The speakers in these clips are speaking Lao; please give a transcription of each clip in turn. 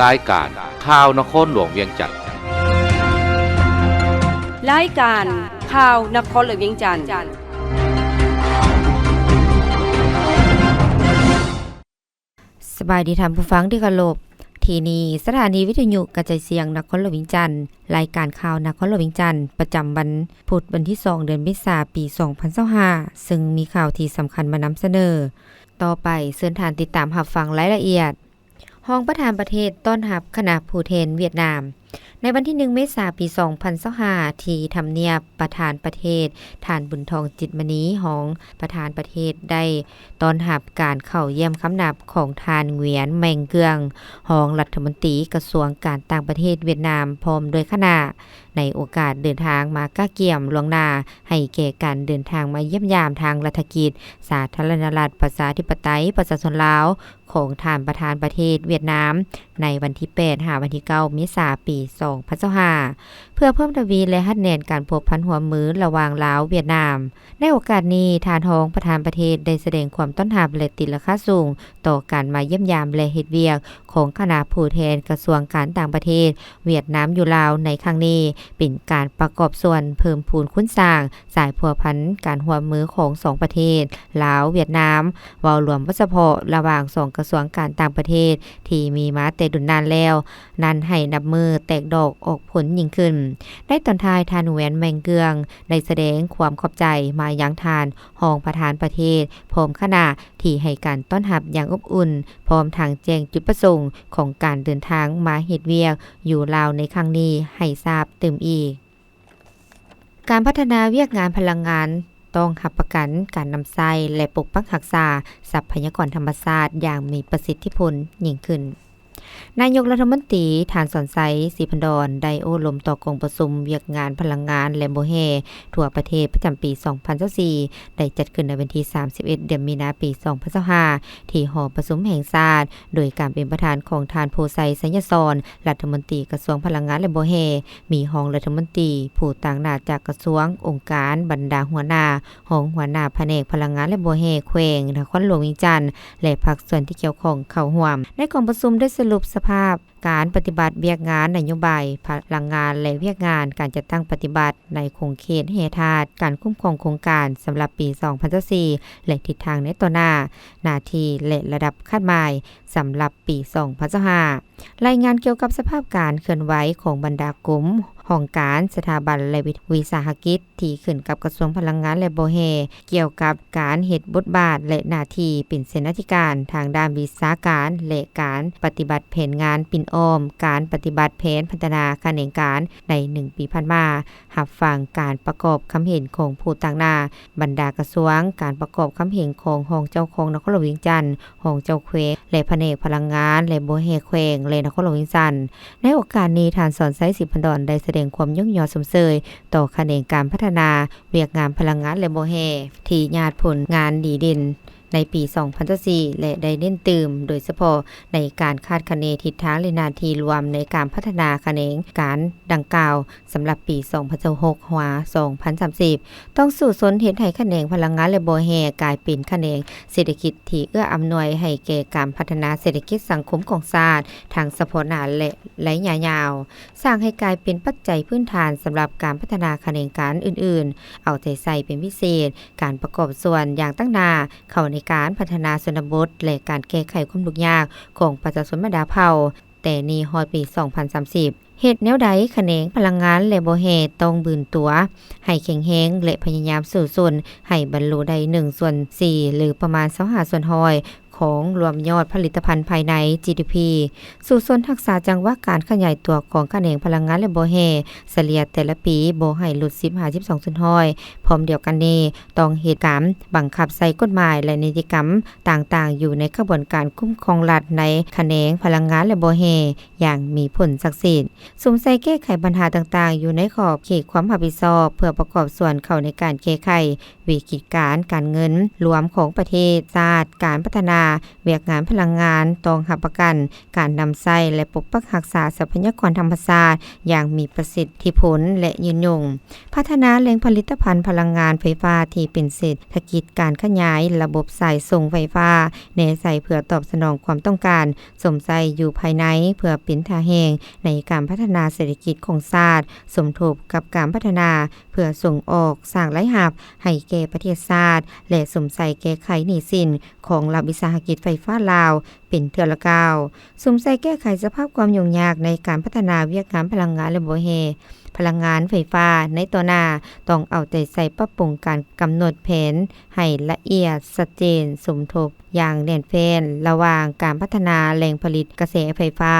ລາຍການຂ່າວນະຄອນຫຼວງວຽງຈັນ. ລາຍການຂ່າວນະຄອນຫຼວງວຽງຈັນ. ສະບາຍດີທ່ານຜູ້ຟັງທີ່ເຄົາລົບ. ທີ່ນີ້ສະຖານີວິທະຍຸກະຈາຍສຽງນະຄອນຫຼວງວຽງຈັນ. ລາຍການຂ່າວນະຄອນຫຼວງວຽງຈັນ ປະຈຳວັນພຸດ ວັນທີສອງ ເດືອນເມສາ ປີສອງພັນຊາວຫ້າ ເຊິ່ງມີຂ່າວທີ່ສຳຄັນມານຳສະເໜີ. ຕໍ່ໄປເຊີນທ່ານຕິດຕາມຮັບຟັງລາຍລະອຽດ. ຮອງປະທານປະເທດຕ້ອນຮັບຄະນະຜູ້ແທນຫວຽດນາມ. ໃນວັນທີໜຶ່ງ ເມສາ ປີສອງພັນຊາວຫ້າ ທີ່ທຳນຽບປະທານປະເທດ, ທ່ານ ບຸນທອງ ຈິດມະນີ ຮອງປະທານປະເທດ ໄດ້ຕ້ອນຮັບການເຂົ້າຢ້ຽມຄຳນັບຂອງທ່ານ ຫງວຽນ ແມັງເກືອງ ຮອງລັດຖະມົນຕີກະຊວງການຕ່າງປະເທດຫວຽດນາມ ພ້ອມດ້ວຍຄະນະ. ໃນໂອກາດເດີນທາງມາກະກຽມລ່ວງໜ້າໃຫ້ແກ່ການເດີນທາງມາຢ້ຽມຢາມທາງລັດຖະກິດ ສາທາລະນະລັດ ປະຊາທິປະໄຕ ປະຊາຊົນລາວ ຂອງທ່ານປະທານປະເທດຫວຽດນາມ ໃນວັນທີແປດ ຫາວັນທີເກົ້າ ເມສາ ປີສອງພັນຊາວຫ້າ ເພື່ອເພີ່ມທະວີ ແລະ ຮັດແໜ້ນການພົວພັນຮ່ວມມືລະຫວ່າງລາວ-ຫວຽດນາມ. ໃນໂອກາດນີ້, ທ່ານຮອງປະທານປະເທດໄດ້ສະແດງຄວາມຕ້ອນຮັບ ແລະ ຕີລາຄາສູງຕໍ່ການມາຢ້ຽມຢາມ ແລະ ເຮັດວຽກຂອງຄະນະຜູ້ແທນກະຊວງການຕ່າງປະເທດຫວຽດນາມຢູ່ລາວໃນຄັ້ງນີ້, ເປັນການປະກອບສ່ວນເພີ່ມພູນຄູນສ້າງສາຍພົວພັນການຮ່ວມມືຂອງສອງປະເທດ ລາວ-ຫວຽດນາມ ເວົ້າລວມວ່າສະເພາະລະຫວ່າງສອງກະຊວງການຕ່າງປະເທດທີ່ມີມາແຕ່ດົນນານແລ້ວນັ້ນ ໃຫ້ນັບມື້ແຕກດອກອອກຜົນຍິ່ງຂຶ້ນ. ໃນຕອນທ້າຍ, ທ່ານ ຫງວຽນ ແມັງເກືອງ ໄດ້ສະແດງຄວາມຂອບໃຈມາຍັງທ່ານຮອງປະທານປະເທດ ພ້ອມຄະນະ ທີ່ໃຫ້ການຕ້ອນຮັບຢ່າງອົບອຸ່ນ, ພ້ອມທັງແຈ້ງຈຸດປະສົງຂອງການເດີນທາງມາເຮັດວຽກຢູ່ລາວໃນຄັ້ງນີ້ໃຫ້ຊາບຕື່ມອີກ. ການພັດທະນາວຽກງານພະລັງງານຕ້ອງຮັບປະກັນການນຳໃຊ້ ແລະ ປົກປັກຮັກສາຊັບພະຍາກອນທຳມະຊາດຢ່າງມີປະສິດທິຜົນຍິ່ງຂຶ້ນ. ນາຍົກລັດຖະມົນຕີ ທ່ານ ສອນໄຊ ສີພັນດອນ ໄດ້ໂອ້ລົມຕໍ່ກອງປະຊຸມວຽກງານພະລັງງານ ແລະ ບໍ່ແຮ່ທົ່ວປະເທດປະຈຳປີສອງພັນຊາວສີ່ ໄດ້ຈັດຂຶ້ນໃນວັນທີສາມສິບເອັດ ເດືອນມີນາ ປີສອງພັນຊາວຫ້າ ທີ່ຫໍປະຊຸມແຫ່ງຊາດ ໂດຍການເປັນປະທານຂອງທ່ານ ໂພໄຊ ໄຊຍະສອນ ລັດຖະມົນຕີກະຊວງພະລັງງານ ແລະ ບໍ່ແຮ່, ມີຮອງລັດຖະມົນຕີ, ຜູ້ຕາງໜ້າຈາກກະຊວງ, ອົງການ, ບັນດາຫົວໜ້າ, ຮອງຫົວໜ້າພະແນກພະລັງງານ ແລະ ບໍ່ແຮ່ແຂວງນະຄອນຫຼວງວຽງຈັນ ແລະ ພາກສ່ວນທີ່ກ່ຽວຂ້ອງເຂົ້າຮ່ວມ. ໃນກອງປະຊຸມໄດ້ສະຫຼຸບສະພາບການປະຕິບັດວຽກງານນະໂຍບາຍພະລັງງານ ແລະ ວຽກງານການຈັດຕັ້ງປະຕິບັດໃນຂົງເຂດແຮ່ທາດ, ການຄຸ້ມຄອງໂຄງການສຳລັບປີສອງພັນຊາວສີ່ ແລະ ທິດທາງໃນຕໍ່ໜ້າ, ໜ້າທີ່ ແລະ ລະດັບຄາດໝາຍສຳລັບປີສອງພັນຊາວຫ້າ. ລາຍງານກ່ຽວກັບສະພາບການເຄື່ອນໄຫວຂອງບັນດາກົມ, ຫ້ອງການ, ສະຖາບັນ ແລະ ວິ ວິສາຫະກິດ ທີ່ຂຶ້ນກັບກະຊວງພະລັງງານ ແລະ ບໍ່ແຮ່ ກ່ຽວກັບການເຮັດບົດບາດ ແລະ ໜ້າທີ່ເປັນເສນາທິການທາງດ້ານວິຊາການ ແລະ ການປະຕິບັດແຜນງານປິ່ນອ້ອມການປະຕິບັດແຜນພັດທະນາຂະແໜງການໃນໜຶ່ງປີຜ່ານມາ, ຮັບຟັງການປະກອບຄຳເຫັນຂອງຜູ້ຕາງໜ້າບັນດາກະຊວງ, ການປະກອບຄຳເຫັນຂອງຮອງເຈົ້າຄອງນະຄອນຫຼວງວຽງຈັນ, ຮອງເຈົ້າແຂວງ ແລະ ພະແນກພະລັງງານ ແລະ ບໍ່ແຮ່ແຂວງ ແລະ ນະຄອນຫຼວງວຽງຈັນ. ໃນໂອກາດນີ້, ທ່ານ ສອນໄຊ ສີພັນດອນ ໄດ້ສະແດງຄວາມຍ້ອງຍໍຊົມເຊີຍຕໍ່ຂະແໜງການພັດທະນາວຽກງານພະລັງງານ ແລະ ບໍ່ແຮ່ ທີ່ຍາດຜົນງານດີເດັ່ນໃນປີສອງພັນຊາວສີ່ ແລະ ໄດ້ເນັ້ນຕື່ມໂດຍສະເພາະໃນການຄາດຄະເນທິດທາງ ແລະ ໜ້າທີ່ລວມໃນການພັດທະນາຂະແໜງການດັ່ງກ່າວ ສຳລັບປີສອງພັນຊາວຫົກ ຫາ ສອງພັນສາມສິບ ຕ້ອງສູ້ຊົນເຮັດໃຫ້ຂະແໜງພະລັງງານ ແລະ ບໍ່ແຮ່ ກາຍເປັນຂະແໜງເສດຖະກິດທີ່ເອື້ອອຳນວຍໃຫ້ແກ່ການພັດທະນາເສດຖະກິດສັງຄົມຂອງຊາດ ທັງສະເພາະໜ້າ ແລະ ໄລຍະຍາວ, ສ້າງໃຫ້ກາຍເປັນປັດໄຈພື້ນຖານສຳລັບການພັດທະນາຂະແໜງການອື່ນໆ, ເອົາໃຈໃສ່ເປັນພິເສດການປະກອບສ່ວນຢ່າງຕັ້ງໜ້າເຂົ້າໃນການພັດທະນາຊົນນະບົດ ແລະ ການແກ້ໄຂຄວາມທຸກຍາກຂອງປະຊາຊົນບັນດາເຜົ່າ ແຕ່ນີ້ຮອດປີສອງພັນສາມສິບ. ເຮັດແນວໃດຂະແໜງພະລັງງານ ແລະ ບໍ່ແຮ່ ຕ້ອງບືນຕົວໃຫ້ແຂງແຮງ ແລະ ພະຍາຍາມສູ້ຊົນໃຫ້ບັນລຸໄດ້ໜຶ່ງສ່ວນສີ່ ຫຼື ປະມານຊາວຫ້າສ່ວນຮ້ອຍຂອງລວມຍອດຜະລິດຕະພັນພາຍໃນ ຈີດີພີ, ສູ້ຊົນຮັກສາຈັງຫວະການຂະຫຍາຍຕົວຂອງຂະແໜງພະລັງງານ ແລະ ບໍ່ແຮ່ ສະເລ່ຍແຕ່ລະປີບໍ່ໃຫ້ຫຼຸດສິບຫາສິບສອງສ່ວນຮ້ອຍ. ພ້ອມດຽວກັນນີ້, ຕ້ອງເຮັດການບັງຄັບໃຊ້ກົດໝາຍ ແລະ ນິຕິກຳຕ່າງໆ ຢູ່ໃນຂະບວນການຄຸ້ມຄອງລັດໃນຂະແໜງພະລັງງານ ແລະ ບໍ່ແຮ່ ຢ່າງມີຜົນສັກສິດ. ສຸມໃສ່ແກ້ໄຂບັນຫາຕ່າງໆ ຢູ່ໃນຂອບເຂດຄວາມຮັບຜິດຊອບ ເພື່ອປະກອບສ່ວນເຂົ້າໃນການແກ້ໄຂວິກິດການການເງິນລວມຂອງປະເທດຊາດ, ການພັດທະນາ ວຽກງານພະລັງງານ ຕ້ອງຮັບປະກັນການນຳໃຊ້ ແລະ ປົກປັກຮັກສາຊັບພະຍາກອນທຳມະຊາດຢ່າງມີປະສິດທິຜົນ ແລະ ຍືນຍົງ. ພັດທະນາແຫຼ່ງຜະລິດຕະພັນພະລັງງານໄຟຟ້າທີ່ເປັນເສດຖະກິດ, ການຂະຫຍາຍລະບົບສາຍສົ່ງໄຟຟ້າແນໃສ່ເພື່ອຕອບສະໜອງຄວາມຕ້ອງການຊົມໃຊ້ຢູ່ພາຍໃນ ເພື່ອເປັນທ່າແຮງໃນການພັດທະນາເສດຖະກິດຂອງຊາດ, ສົມທົບກັບການພັດທະນາເພື່ອສົ່ງອອກ, ສ້າງລາຍຮັບໃຫ້ແກ່ປະເທດຊາດ ແລະ ຊົມໃຊ້ແກ້ໄຂໜີ້ສິນຂອງລັດວິສາຫະກິດໄຟຟ້າລາວເປັນເທື່ອລະກ້າວ. ສຸມໃສ່ແກ້ໄຂສະພາບຄວາມຫຍຸ້ງຍາກໃນການພັດທະນາວຽກງານພະລັງງານ ແລະ ບໍ່ແຮ່ພະລັງງານໄຟຟ້າໃນຕໍ່ໜ້າ, ຕ້ອງເອົາໃຈໃສ່ປັບປຸງການກຳນົດແຜນໃຫ້ລະອຽດ, ຊັດເຈນ, ສົມທົບຢ່າງແໜ້ນແຟ້ນລະຫວ່າງການພັດທະນາແຫຼ່ງຜະລິດກະແສໄຟຟ້າ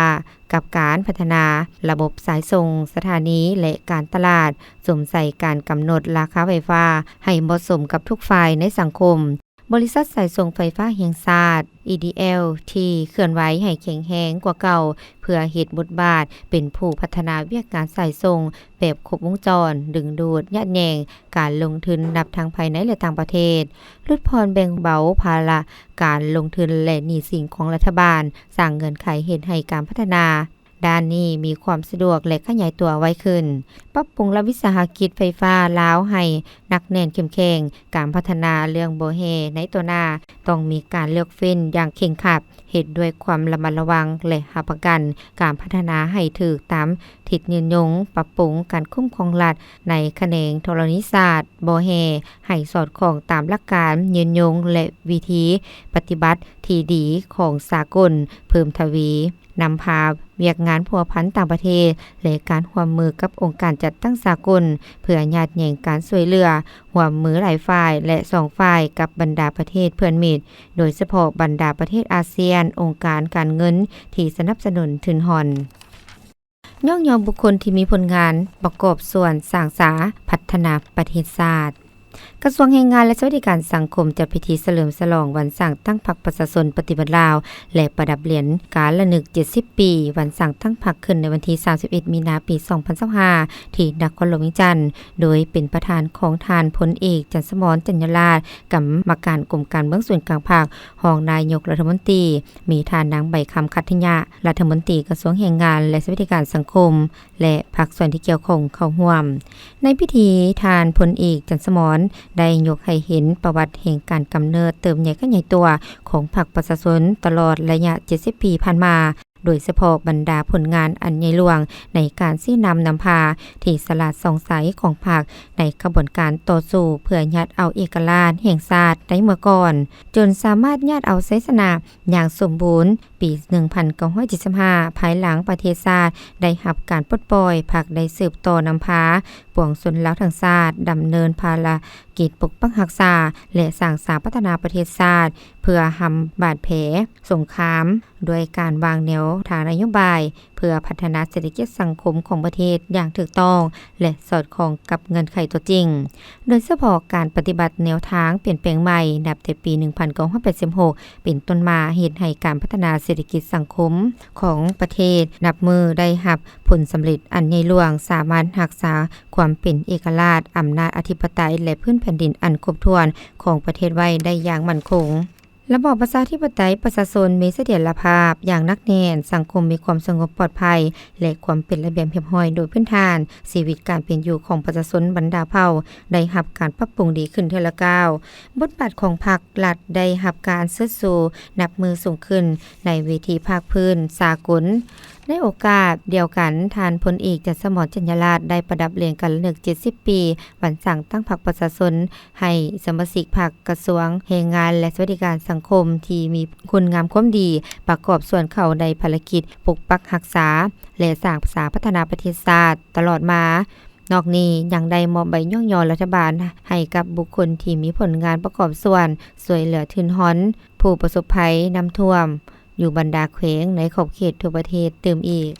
ກັບການພັດທະນາລະບົບສາຍສົ່ງ, ສະຖານີ ແລະ ການຕະຫຼາດ, ສຸມໃສ່ການກຳນົດລາຄາໄຟຟ້າໃຫ້ເໝາະສົມກັບທຸກຝ່າຍໃນສັງຄົມ. ບໍລິສັດສາຍສົ່ງໄຟຟ້າແຫ່ງຊາດ ອີ ດີ ແອລ ທີ່ເຄື່ອນໄຫວໃຫ້ແຂງແຮງກວ່າເກົ່າ ເພື່ອເຮັດບົດບາດເປັນຜູ້ພັດທະນາວຽກງານສາຍສົ່ງແບບຄົບວົງຈອນ, ດຶງດູດ, ຍາດແຍ່ງການລົງທຶນນັບທັງພາຍໃນ ແລະ ຕ່າງປະເທດ, ຫຼຸດຜ່ອນແບ່ງເບົາພາລະການລົງທຶນ ແລະ ໜີ້ສິນຂອງລັດຖະບານ, ສ້າງເງື່ອນໄຂເຮັດໃຫ້ການພັດທະນາ ດ້ານນີ້ມີຄວາມສະດວກ ແລະ ຂະຫຍາຍຕົວໄວຂຶ້ນ. ປັບປຸງລັດວິສາຫະກິດໄຟຟ້າລາວໃຫ້ໜັກແໜ້ນເຂັ້ມແຂງ. ການພັດທະນາເລື່ອງບໍ່ແຮ່ໃນຕໍ່ໜ້າ ຕ້ອງມີການເລືອກເຟັ້ນຢ່າງເຄັ່ງຄັດ, ເຮັດດ້ວຍຄວາມລະມັດລະວັງ ແລະ ຮັບປະກັນການພັດທະນາໃຫ້ຖືກຕາມທິດຍືນຍົງ, ປັບປຸງການຄຸ້ມຄອງລັດໃນຂະແໜງທໍລະນີສາດບໍ່ແຮ່ໃຫ້ສອດຄ່ອງຕາມຫຼັກການຍືນຍົງ ແລະ ວິທີປະຕິບັດທີ່ດີຂອງສາກົນເພີ່ມທະວີ. ນຳພາວຽກງານພົວພັນຕ່າງປະເທດ ແລະ ການຮ່ວມມືກັບອົງການຈັດຕັ້ງສາກົນ ເພື່ອຍາດແຍ່ງການຊ່ວຍເຫຼືອຮ່ວມມືຫຼາຍຝ່າຍ ແລະ ສອງຝ່າຍກັບບັນດາປະເທດເພື່ອນມິດ, ໂດຍສະເພາະບັນດາປະເທດອາຊຽນ, ອົງການການເງິນທີ່ສະໜັບສະໜູນທຶນຮອນ. ຍ້ອງຍໍບຸກຄົນທີ່ມີຜົນງານປະກອບສ່ວນສ້າງສາພັດທະນາປະເທດຊາດ. ກະຊວງແຮງງານ ແລະ ສະຫວັດດີການສັງຄົມ ຈັດພິທີສະເຫຼີມສະຫຼອງວັນສ້າງຕັ້ງພັກປະຊາຊົນປະຕິວັດລາວ ແລະ ປະດັບຫຼຽນການລະນຶກເຈັດສິບປີວັນສ້າງຕັ້ງພັກຂຶ້ນໃນວັນທີສາມສິບເອັດ ມີນາ ປີສອງພັນຊາວຫ້າ ທີ່ນະຄອນຫຼວງວຽງຈັນ, ໂດຍເປັນປະທານຂອງທ່ານ ພົນເອກ ຈັນສະໝອນ ຈັນຍາລາດ, ກຳມະການກົມການເມືອງສູນກາງພັກ, ຮອງນາຍົກລັດຖະມົນຕີ, ມີທ່ານນາງ ໃບຄຳ ຂັດທະຍະ, ລັດຖະມົນຕີກະຊວງແຮງງານ ແລະ ສະຫວັດດີການສັງຄົມ ແລະ ພາກສ່ວນທີ່ກ່ຽວຂ້ອງເຂົ້າຮ່ວມ. ໃນພິທີ, ທ່ານ ພົນເອກ ຈັນສະໝອນ ໄດ້ຍົກໃຫ້ເຫັນປະຫວັດແຫ່ງການກຳເນີດເຕີບໃຫຍ່ຂະຫຍາຍຕົວຂອງພັກປະຊາຊົນຕະຫຼອດໄລຍະເຈັດສິບປີຜ່ານມາ, ໂດຍສະເພາະບັນດາຜົນງານອັນໃຫຍ່ຫຼວງໃນການຊີ້ນຳນຳພາທີ່ສະຫຼາດສ່ອງໃສຂອງພັກໃນຂະບວນການຕໍ່ສູ້ເພື່ອຍາດເອົາເອກະລາດແຫ່ງຊາດໃນເມື່ອກ່ອນ, ຈົນສາມາດຍາດເອົາໄຊຊະນະ ຢ່າງສົມບູນ ປີໜຶ່ງພັນເກົ້າຮ້ອຍເຈັດສິບຫ້າ ພາຍຫຼັງປະເທດຊາດໄດ້ຮັບການປົດປ່ອຍ, ພັກໄດ້ສືບຕໍ່ນຳພາປວງຊົນລາວທັງຊາດດຳເນີນພາລະກິດປົກປັກຮັກສາ ແລະ ສ້າງສາພັດທະນາປະເທດຊາດ ເພື່ອຫຳບາດແຜສົງຄາມ ດ້ວຍການວາງແນວທາງນະໂຍບາຍ ເພື່ອພັດທະນາເສດຖະກິດສັງຄົມຂອງປະເທດຢ່າງຖືກຕ້ອງ ແລະ ສອດຄ່ອງກັບເງື່ອນໄຂຕົວຈິງ, ໂດຍສະເພາະການປະຕິບັດແນວທາງປ່ຽນແປງໃໝ່ ນັບແຕ່ປີໜຶ່ງພັນເກົ້າຮ້ອຍແປດສິບຫົກເປັນຕົ້ນມາ, ເຮັດໃຫ້ການພັດທະນາເສດຖະກິດສັງຄົມຂອງປະເທດນັບມື້ໄດ້ຮັບຜົນສຳເລັດອັນໃຫຍ່ຫຼວງ, ສາມາດຮັກສາຄວາມເປັນເອກະລາດ, ອຳນາດອະທິປະໄຕ ແລະ ພື້ນແຜ່ນດິນອັນຄົບຖ້ວນຂອງປະເທດໄວ້ໄດ້ຢ່າງໝັ້ນຄົງ. ລະບອບປະຊາທິປະໄຕ ປະຊາຊົນມີສະຖຽນລະພາບຢ່າງໜັກແໜ້ນ, ສັງຄົມມີຄວາມສະຫງົບປອດໄພ ແລະ ຄວາມເປັນລະບຽບຮຽບຮ້ອຍໂດຍພື້ນຖານ, ຊີວິດການເປັນຢູ່ຂອງປະຊາຊົນບັນດາເຜົ່າໄດ້ຮັບການປັບປຸງດີຂຶ້ນເທື່ອລະກ້າວ. ບົດບາດຂອງພັກລັດໄດ້ຮັບການເຊີດຊູນັບມື້ສູງຂຶ້ນໃນເວທີພາກພື້ນສາກົນ. ໃນໂອກາດດຽວກັນ, ທ່ານ ພົນເອກ ຈັນສະໝອນ ຈັນຍາລາດ ໄດ້ປະດັບຫຼຽນການລະນຶກເຈັດສິບປີ ວັນສ້າງຕັ້ງພັກປະຊາຊົນ ໃຫ້ສະມາຊິກພັກກະຊວງແຮງງານ ແລະ ສະຫວັດດີການສັງຄົມທີ່ມີຄຸນງາມຄວາມດີ ປະກອບສ່ວນເຂົ້າໃນພາລະກິດປົກປັກຮັກສາ ແລະ ສ້າງສາພັດທະນາປະເທດຊາດຕະຫຼອດມາ. ນອກນີ້ຍັງໄດ້ມອບໃບຍ້ອງຍໍລັດຖະບານໃຫ້ກັບບຸກຄົນທີ່ມີຜົນງານປະກອບສ່ວນຊ່ວຍເຫຼືອທຶນຮອນຜູ້ປະສົບໄພນ້ຳຖ້ວມ ຢູ່ບັນດາແຂວງໃນຂອບເຂດທົ່ວປະເທດຕື່ມອີກ.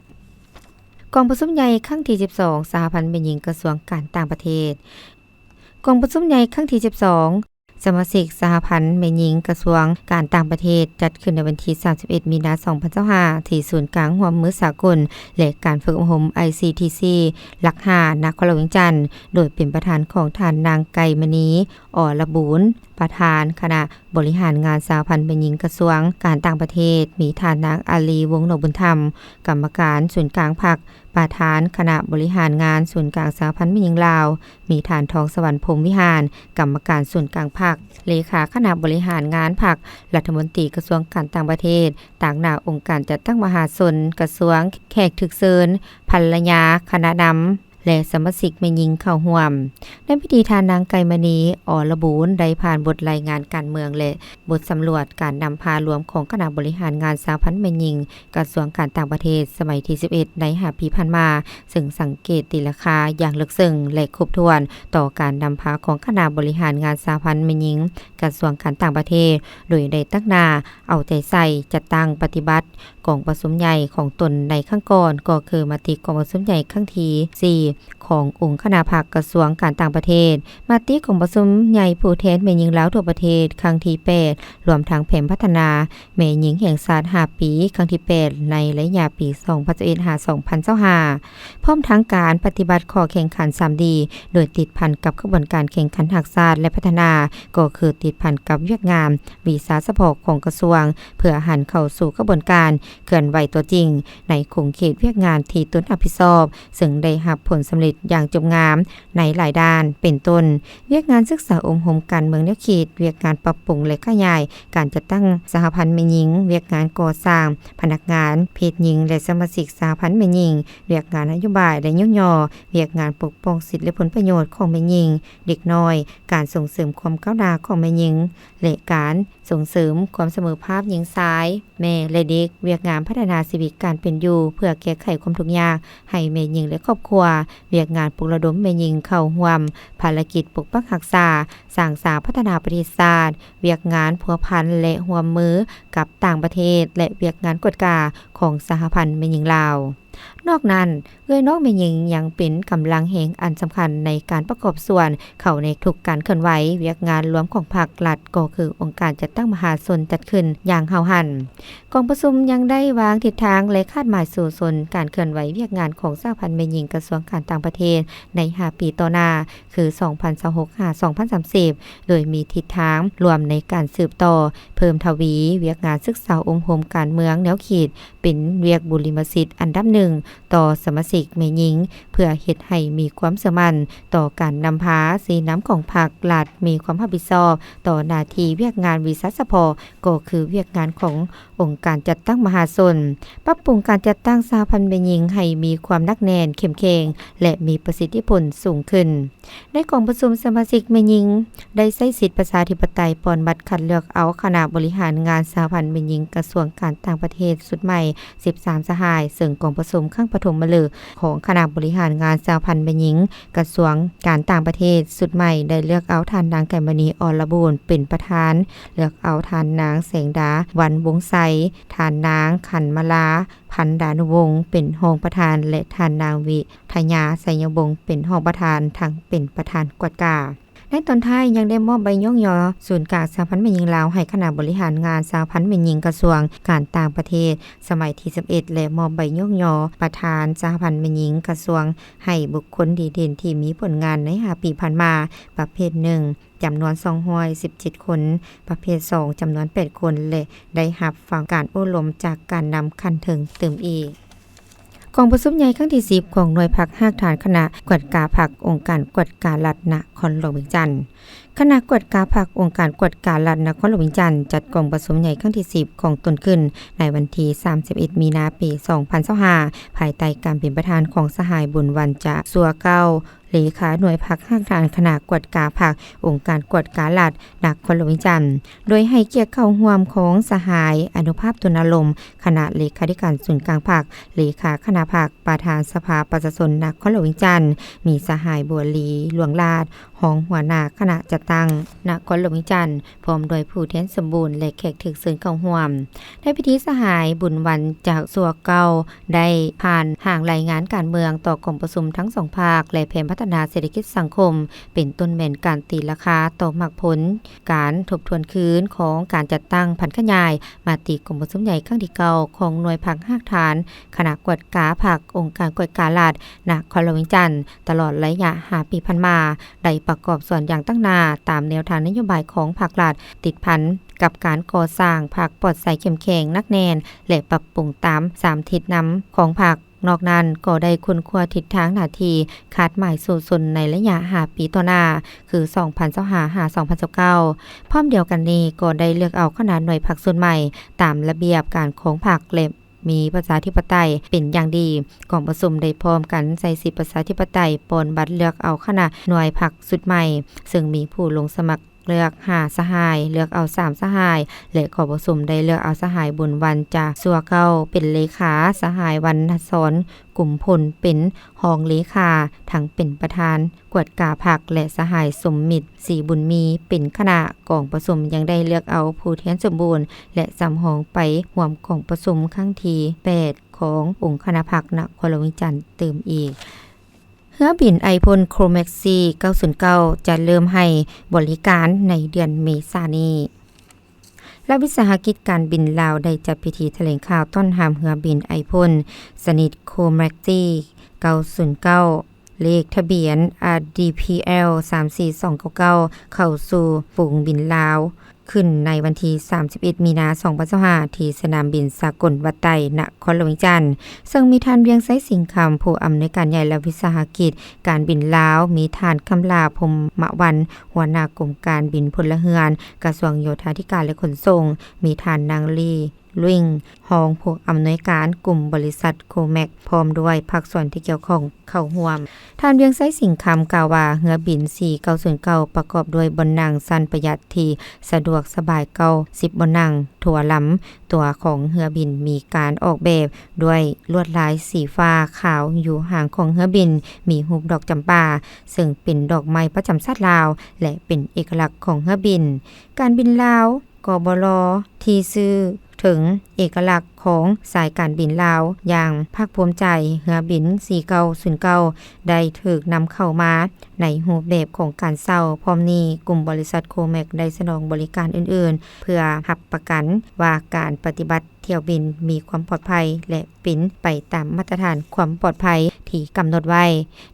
ກອງປະຊຸມໃຫຍ່ຄັ້ງທີສິບສອງ ສະຫະພັນແມ່ຍິງກະຊວງການຕ່າງປະເທດ. ກອງປະຊຸມໃຫຍ່ຄັ້ງທີສິບສອງ ສະມາຊິກສະຫະພັນແມ່ຍິງກະຊວງການຕ່າງປະເທດ ຈັດຂຶ້ນໃນວັນທີສາມສິບເອັດ ມີນາ ສອງພັນຊາວຫ້າ ທີ່ສູນກາງຮ່ວມມືສາກົນ ແລະ ການຝຶກອົບຮົມ ໄອຊີທີຊີ ຫຼັກຫ້າ ນະຄອນຫຼວງວຽງຈັນ, ໂດຍເປັນປະທານຂອງທ່ານນາງ ໄກມະນີ ອລະບູນ, ປະທານຄະນະບໍລິຫານງານສະຫະພັນແມ່ຍິງກະຊວງການຕ່າງປະເທດ, ມີທ່ານນາງ ອາລີ ວົງນອກບຸນທຳ ກຳມະການສູນກາງພັກ, ປະທານຄະນະບໍລິຫານງານສູນກາງສະຫະພັນແມ່ຍິງລາວ, ມີທ່ານ ທອງສະຫວັນ ພົມວິຫານ ກຳມະການສູນກາງພັກ, ເລຂາຄະນະບໍລິຫານງານພັກ, ລັດຖະມົນຕີກະຊວງການຕ່າງປະເທດ, ຕາງໜ້າອົງການຈັດຕັ້ງມະຫາຊົນກະຊວງ, ແຂກຖືກເຊີນ, ພັນລະຍາ, ຄະນະນຳ ແລະ ສະມາຊິກແມ່ຍິງເຂົ້າຮ່ວມ. ໃນພິທີ ທ່ານນາງ ໄກມະນີ ອລະບູນ ໄດ້ຜ່ານບົດລາຍງານການເມືອງ ແລະ ບົດສຳຫຼວດການນຳພາລວມຂອງຄະນະບໍລິຫານງານສະຫະພັນແມ່ຍິງກະຊວງການຕ່າງປະເທດສະໄໝທີສິບເອັດ ໃນຫ້າປີຜ່ານມາ, ເຊິ່ງສັງເກດຕີລາຄາຢ່າງເລິກເຊິ່ງ ແລະ ຄົບຖ້ວນຕໍ່ການນຳພາຂອງຄະນະບໍລິຫານງານສະຫະພັນແມ່ຍິງກະຊວງການຕ່າງປະເທດ, ໂດຍໄດ້ຕັ້ງໜ້າເອົາໃຈໃສ່ຈັດຕັ້ງປະຕິບັດ ກອງປະຊຸມໃຫຍ່ຂອງຕົນໃນຄັ້ງກ່ອນ ກໍຄືມະຕິກອງປະຊຸມໃຫຍ່ຄັ້ງທີສີ່ ຂອງອົງຄະນະພັກກະຊວງການຕ່າງປະເທດ, ມະຕິກອງປະຊຸມໃຫຍ່ຜູ້ແທນແມ່ຍິງລາວທົ່ວປະເທດຄັ້ງທີແປດ, ລວມທັງແຜນພັດທະນາແມ່ຍິງແຫ່ງຊາດຫ້າປີ ຄັ້ງທີແປດ ໃນໄລຍະປີສອງພັນຊາວເອັດ ຫາ ສອງພັນຊາວຫ້າ ພ້ອມທັງການປະຕິບັດຂໍ້ແຂ່ງຂັນສາມດີ ໂດຍຕິດພັນກັບຂະບວນການແຂ່ງຂັນຮັກຊາດ ແລະ ພັດທະນາ, ກໍຄືຕິດພັນກັບວຽກງານວິຊາສະເພາະຂອງກະຊວງ ເພື່ອຫັນເຂົ້າສູ່ຂະບວນການເຄື່ອນໄຫວຕົວຈິງ ໃນຂົງເຂດວຽກງານທີ່ຕົນຮັບຜິດຊອບ, ເຊິ່ງໄດ້ຮັບຜົນສຳເລັດຢ່າງຈົບງາມໃນຫຼາຍດ້ານ, ເປັນຕົ້ນ ວຽກງານສຶກສາອົບຮົມການເມືອງແນວຄິດ, ວຽກງານປັບປຸງ ແລະ ຂະຫຍາຍການຈັດຕັ້ງສະຫະພັນແມ່ຍິງ, ວຽກງານກໍ່ສ້າງພະນັກງານເພດຍິງ ແລະ ສະມາຊິກສະຫະພັນແມ່ຍິງ, ວຽກງານນະໂຍບາຍ ແລະ ຍົກຍໍວຽກງານປົກປ້ອງສິດ ແລະ ຜົນປະໂຫຍດຂອງແມ່ຍິງ, ເດັກນ້ອຍ, ການສົ່ງເສີມຄວາມກ້າວໜ້າຂອງແມ່ຍິງ ແລະ ການສົ່ງເສີມຄວາມສະເໝີພາບຍິງຊາຍ, ແມ່ ແລະ ເດັກ, ວຽກງານພັດທະນາຊີວິດການເປັນຢູ່ເພື່ອແກ້ໄຂຄວາມທຸກຍາກໃຫ້ແມ່ຍິງ ແລະ ຄອບຄົວ, ວຽກງານປຸກລະດົມແມ່ຍິງເຂົ້າຮ່ວມພາລະກິດປົກປັກຮັກສາ, ສ້າງສາພັດທະນາປະເທດຊາດ, ວຽກງານພົວພັນ ແລະ ຮ່ວມມືກັບຕ່າງປະເທດ ແລະ ວຽກງານກວດກາຂອງສະຫະພັນແມ່ຍິງລາວ. ນອກນັ້ນ, ເອື້ອຍນ້ອງແມ່ຍິງຍັງເປັນກຳລັງແຮງອັນສຳຄັນໃນການປະກອບສ່ວນເຂົ້າໃນທຸກການເຄື່ອນໄຫວວຽກງານລວມຂອງພັກລັດ, ກໍຄືອົງການຈັດຕັ້ງມະຫາຊົນຈັດຂຶ້ນຢ່າງຫ້າວຫັນ. ກອງປະຊຸມຍັງໄດ້ວາງທິດທາງ ແລະ ຄາດໝາຍສູ້ຊົນການເຄື່ອນໄຫວວຽກງານຂອງສະຫະພັນແມ່ຍິງກະຊວງການຕ່າງປະເທດໃນຫ້າປີຕໍ່ໜ້າ, ຄື ສອງພັນຊາວຫົກ ຫາ ສອງພັນສາມສິບ, ໂດຍມີທິດທາງລວມໃນການສືບຕໍ່ເພີ່ມທະວີວຽກງານສຶກສາອົບຮົມການເມືອງແນວຄິດ ເປັນວຽກບຸລິມະສິດອັນດັບໜຶ່ງຕໍ່ສະມາຊິກແມ່ຍິງ, ເພື່ອເຮັດໃຫ້ມີຄວາມເຊື່ອໝັ້ນຕໍ່ການນຳພາ, ຊີ້ນຳຂອງພັກລັດ, ມີຄວາມຮັບຜິດຊອບຕໍ່ໜ້າທີ່ວຽກງານວິຊາສະເພາະ, ກໍຄືວຽກງານຂອງອົງການຈັດຕັ້ງມະຫາຊົນ, ປັບປຸງການຈັດຕັ້ງສະຫະພັນແມ່ຍິງໃຫ້ມີຄວາມໜັກແໜ້ນ, ເຂັ້ມແຂງ ແລະ ມີປະສິດທິຜົນສູງຂຶ້ນ. ໃນກອງປະຊຸມ, ສະມາຊິກແມ່ຍິງໄດ້ໃຊ້ສິດປະຊາທິປະໄຕປ່ອນບັດຄັດເລືອກເອົາຄະນະບໍລິຫານງານສະຫະພັນແມ່ຍິງກະຊວງການຕ່າງປະເທດຊຸດໃໝ່ສິບສາມສະຫາຍ, ເຊິ່ງກອງປະຊຸມຄັ້ງປະຖົມມະເລີກຂອງຄະນະບໍລິຫານງານສະຫະພັນແມ່ຍິງກະຊວງການຕ່າງປະເທດຊຸດໃໝ່ ໄດ້ເລືອກເອົາທ່ານນາງ ໄກມະນີ ອລະບູນ ເປັນປະທານ, ເລືອກເອົາທ່ານນາງ ແສງດາ ວັນວົງໄຊ, ທ່ານນາງ ຂັນມາລາ ພັນດານຸວົງ ເປັນຮອງປະທານ ແລະ ທ່ານນາງ ວິທະຍາ ໄຊຍະວົງ ເປັນຮອງປະທານ ທັງເປັນປະທານກວດກາ. ໃນຕອນທ້າຍຍັງໄດ້ມອບໃບຍ້ອງຍໍສູນກາງສະຫະພັນແມ່ຍິງລາວໃຫ້ຄະນະບໍລິຫານງານສະຫະພັນແມ່ຍິງກະຊວງການຕ່າງປະເທດສະໄໝທີສິບເອັດ ແລະ ມອບໃບຍ້ອງຍໍປະທານສະຫະພັນແມ່ຍິງກະຊວງໃຫ້ບຸກຄົນດີເດັ່ນທີ່ມີຜົນງານໃນຫ້າປີຜ່ານມາ ປະເພດໜຶ່ງ ຈຳນວນສອງຮ້ອຍສິບເຈັດຄົນ, ປະເພດສອງ ຈຳນວນແປດຄົນ ແລະ ໄດ້ຮັບຟັງການໂອ້ລົມຈາກການນຳຂັ້ນເທິງຕື່ມອີກ. ກອງປະຊຸມໃຫຍ່ຄັ້ງທີສິບຂອງໜ່ວຍພັກຮາກຖານຄະນະກວດກາພັກອົງການກວດກາລັດນະຄອນຫຼວງວຽງຈັນ. ຄະນະກວດກາພັກອົງການກວດກາລັດນະຄອນຫຼວງວຽງຈັນ ຈັດກອງປະຊຸມໃຫຍ່ຄັ້ງທີສິບຂອງຕົນຂຶ້ນໃນວັນທີສາມສິບເອັດ ມີນາ ປີສອງພັນຊາວຫ້າ ພາຍໃຕ້ການເປັນປະທານຂອງສະຫາຍ ບຸນວັນ ຈາຊົ່ວເກົ້າ ເລຂາໜ່ວຍພັກຮາກຖານຄະນະກວດກາພັກອົງການກວດກາລັດນະຄອນຫຼວງວຽງຈັນ, ໂດຍໃຫ້ກຽດເຂົ້າຮ່ວມຂອງສະຫາຍ ອະນຸພາບ ຕຸນນາລົມ ຄະນະເລຂາທິການສູນກາງພັກ, ເລຂາຄະນະພັກ, ປະທານສະພາປະຊາຊົນນະຄອນຫຼວງວຽງຈັນ, ມີສະຫາຍ ບົວລີ ຫຼວງລາດ ຮອງຫົວໜ້າຄະນະຈັດຕັ້ງນະຄອນຫຼວງວຽງຈັນ, ພ້ອມດ້ວຍຜູ້ແທນສົມບູນ ແລະ ແຂກຖືກເຊີນເຂົ້າຮ່ວມ. ໃນພິທີ, ສະຫາຍ ບຸນວັນ ຈາກຊົ່ວເກົ້າ ໄດ້ຜ່ານຮ່າງລາຍງານການເມືອງຕໍ່ກອງປະຊຸມທັງສອງພາກ ແລະ ແຜນພັດ ທະນາເສດຖະກິດສັງຄົມ, ເປັນຕົ້ນແມ່ນການຕີລາຄາຕໍ່ໝາກຜົນການທົບທວນຄືນຂອງການຈັດຕັ້ງຜັນຂະຫຍາຍມະຕິກອງປະຊຸມໃຫຍ່ຄັ້ງທີເກົ້າຂອງໜ່ວຍພັກຮາກຖານຄະນະກວດກາພັກ ອົງການກວດກາລັດນະຄອນຫຼວງວຽງຈັນ ຕະຫຼອດໄລຍະຫ້າປີຜ່ານມາ ໄດ້ປະກອບສ່ວນຢ່າງຕັ້ງໜ້າຕາມແນວທາງນະໂຍບາຍຂອງພັກລັດ ຕິດພັນກັບການກໍ່ສ້າງພັກປອດໃສເຂັ້ມແຂງໜັກແໜ້ນ ແລະ ປັບປຸງຕາມສາມທິດນຳຂອງພັກ. ນອກນັ້ນກໍໄດ້ຄົ້ນຄວ້າທິດທາງໜ້າທີ່ຄາດໝາຍສູ້ຊົນໃນໄລຍະຫ້າປີຕໍ່ໜ້າ ຄື ສອງພັນຊາວຫ້າ ຫາ ສອງພັນຊາວເກົ້າ. ພ້ອມດຽວກັນນີ້ກໍໄດ້ເລືອກເອົາຄະນະໜ່ວຍພັກຊຸດໃໝ່ຕາມລະບຽບການຂອງພັກ ແລະ ມີປະຊາທິປະໄຕເປັນຢ່າງດີ. ກອງປະຊຸມໄດ້ພ້ອມກັນໃຊ້ສິດປະຊາທິປະໄຕປ່ອນບັດເລືອກເອົາຄະນະໜ່ວຍພັກຊຸດໃໝ່, ເຊິ່ງມີຜູ້ລົງສະໝັກເລືອກຫ້າສະຫາຍ, ເລືອກເອົາສາມສະຫາຍ ແລະ ກອງປະຊຸມໄດ້ເລືອກເອົາສະຫາຍ ບຸນວັນ ຈາຊົ່ວເກົ້າ ເປັນເລຂາ, ສະຫາຍ ວັນນະສອນ ກຸມພົນ ເປັນຮອງເລຂາ, ທັງເປັນປະທານກວດກາພັກ ແລະ ສະຫາຍ ສົມມິດ ສີບຸນມີ ເປັນຄະນະ. ກອງປະຊຸມຍັງໄດ້ເລືອກເອົາຜູ້ແທນສົມບູນ ແລະ ສຳຮອງໄປຮ່ວມກອງປະຊຸມຄັ້ງທີແປດຂອງອົງຄະນະພັກນະຄອນຫຼວງວຽງຈັນຕື່ມອີກ. ເຮືອບິນໄອພົນໂຄແມັກຊີເກົ້າສູນເກົ້າ ຈະເລີ່ມໃຫ້ບໍລິການໃນເດືອນເມສານີ້. ລັດວິສາຫະກິດການບິນລາວໄດ້ຈັດພິທີຖະແຫຼງຂ່າວຕ້ອນຮັບເຮືອບິນໄອພົນ ຊະນິດໂຄແມັກຊີເກົ້າສູນເກົ້າ ເລກທະບຽນ ອາ ດີ ພີ ແອລ ສາມສີ່ສອງເກົ້າເກົ້າ ເຂົ້າສູ່ຝູງບິນລາວ ຂຶ້ນໃນວັນທີສາມສິບເອັດ ມີນາ ສອງພັນຊາວຫ້າ ທີ່ສະໜາມບິນສາກົນວັດໄຕ ນະຄອນຫຼວງວຽງຈັນ, ເຊິ່ງມີທ່ານ ວຽງໄຊ ສິງຄຳ ຜູ້ອຳນວຍການໃຫຍ່ລັດວິສາຫະກິດການບິນລາວ, ມີທ່ານ ຄຳຫຼາ ພົມມະວັນ ຫົວໜ້າກົມການບິນພົນລະເຮືອນ ກະຊວງໂຍທາທິການ ແລະ ຂົນສົ່ງ, ມີທ່ານ ນາງ ລີ ລຸຍ ຮອງຜູ້ອຳນວຍການກຸ່ມບໍລິສັດໂຄແມັກ ພ້ອມດ້ວຍພາກສ່ວນທີ່ກ່ຽວຂ້ອງເຂົ້າຮ່ວມ. ທ່ານ ວຽງໄຊ ສິງຄຳ ກ່າວວ່າ ເຮືອບິນ ສີ່ເກົ້າສູນເກົ້າ ປະກອບດ້ວຍບ່ອນນັ່ງຊັ້ນປະຢັດທີ່ສະດວກສະບາຍ ເກົ້າສິບບ່ອນນັ່ງທົ່ວລຳ. ຕົວຂອງເຮືອບິນມີການອອກແບບດ້ວຍລວດລາຍສີຟ້າຂາວຢູ່ຫາງຂອງເຮືອບິນ, ມີຮູບດອກຈຳປາ ເຊິ່ງເປັນດອກໄມ້ປະຈຳຊາດລາວ ແລະ ເປັນເອກະລັກຂອງເຮືອບິນ. ການບິນລາວ ກບລ ທີ່ສື່ເຖິງເອກະລັກຂອງສາຍການບິນລາວຢ່າງພາກພູມໃຈ, ເຮືອບິນ ສີ່ເກົ້າສູນເກົ້າ ໄດ້ຖືກນຳເຂົ້າມາໃນຮູບແບບຂອງການເຊົ່າ. ພ້ອມນີ້, ກຸ່ມບໍລິສັດໂຄແມັກໄດ້ສະໜອງບໍລິການອື່ນໆ ເພື່ອຮັບປະກັນວ່າການປະຕິບັດຖ້ຽວບິນມີຄວາມປອດໄພ ແລະ ເປັນໄປຕາມມາດຕະຖານຄວາມປອດໄພທີ່ກຳນົດໄວ້.